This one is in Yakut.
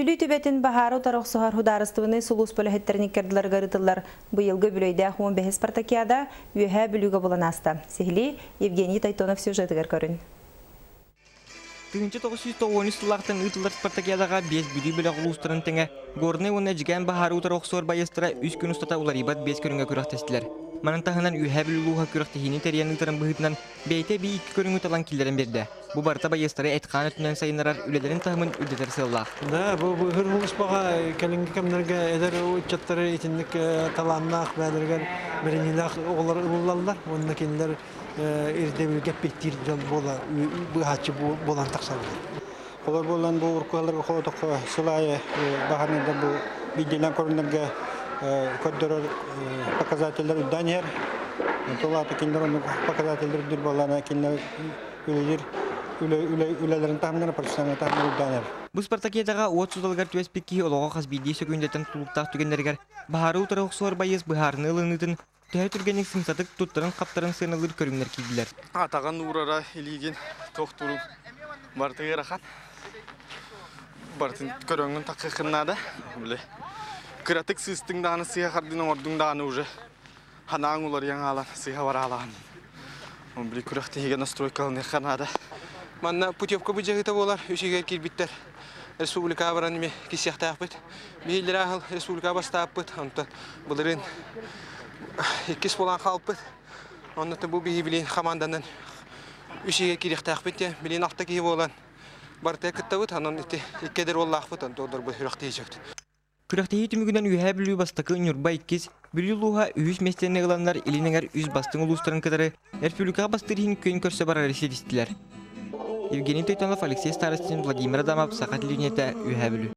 Бүлүү түбэтин баһаары утары охсуһар судаарыстыбаннай сулууспа үлэһиттэрин иккардыларыгар ыытыллар быйылгы үбүлүөйдээх 15 спартакиада Үөһээ Бүлүүгэ буолан ааста. Сиһилии Евгений Тойтонов сюжетыгар көрүн. 1993 сыллаахтан ыытыллар спартакиадаҕа биэс Бүлүү бөлөх улуустарын тэҥэ Горнай уонна Эдьигээн баһаары утары охсуор байыастара үс күн устата уларыйбат биэс көрүҥҥэ күрэхтэстилэр. Манан таһынан Үөһээ Бүлүү улууһа күрэхтэһиини тэрийэн ыытарын быһыытынан бэйэтэ эбии икки көрүҥү талан киллэрэн биэрдэ. Бу барыта байыастары эт-хаан өттүнэн сайыннарар үлэлэрин таһымын үрдэтэр сыаллаах. Да, бу быһыр улууспаҕа кэлиҥҥи кэмнэргэ эдэр ыччаттары итинник талааннаах бэйэлэригэр бэриниилээх оҕолор ылыллаллар уонна кинилэр ирдэбилгэ эппиэттиир дьон буола быыһааччы буолан тахсаллар. Олор буолан бу уруккаларга хоотоххо сыл аайы баһарныйдар бу биирдиилээн көрүнэргэ көрдөрөр показателлэр үрдээн иһэр. Ол аата кинилэр оннук показателлэр үрдүр буоллаана кинилэр үлэлиир үлэлэрин таһымнара профессиональнай таһымнара үрдээн иһэр. Бу спартакиадаҕа уот суталыгар түбэспит киһи олоҕо хас биирдии сөкүүндэттэн тутулуктаах түгэннэригэр баһаары утары охсуһар байыас быһаарыныы ылыныытын төһө түргэнник сымсатык туттарын-хаптарын сыаналыыр көрүҥнэр киирдилэр. Атаҕын уурара илиигин тохтуурун барыта ыарахан. Барытын көрөҥҥүн такыаххын наада. Били кыратык сыыстыҥ даҕаны сыыһа хардыын оҥордуҥ даҕаны уже ханаан уларыйан хаалан сыыһа бараалаан. Били күрэхтэһиигэ настройкаланыахха наада. Манна путевка быдьаһыыта буолар, үчүгэй киирбиттэр. Республикаҕа баран эмиэ кисиэхтээхпит. Биһиги аһыл республикаҕа бастааппыт, онтон былырыын иккис буолан хаалпыт. Онно бу биһи билин хамаанданан үс иһэ киириэхтээхпит диэн билин алта киһи буолан барытыгар кыттабыт. Онон ити икки эдэр уоллаахпыт, онто олорбут күрэхтэһии Күрэхтэһии түмүгүнэн Үөһээ Бүлүү бастакы, Ньурба иккис, Бүлүү улууһа үһүс миэстэни ыланнар Илин эҥэр үс бастыҥ улуустарын кытары республикаҕа бастыыр иһин күөн көрсө барары ситистилэр. Евгений Тойтонов, Алексей Старостин, Владимир Адамов, Саха телевидениетэ, Үөһээ Бүлүү.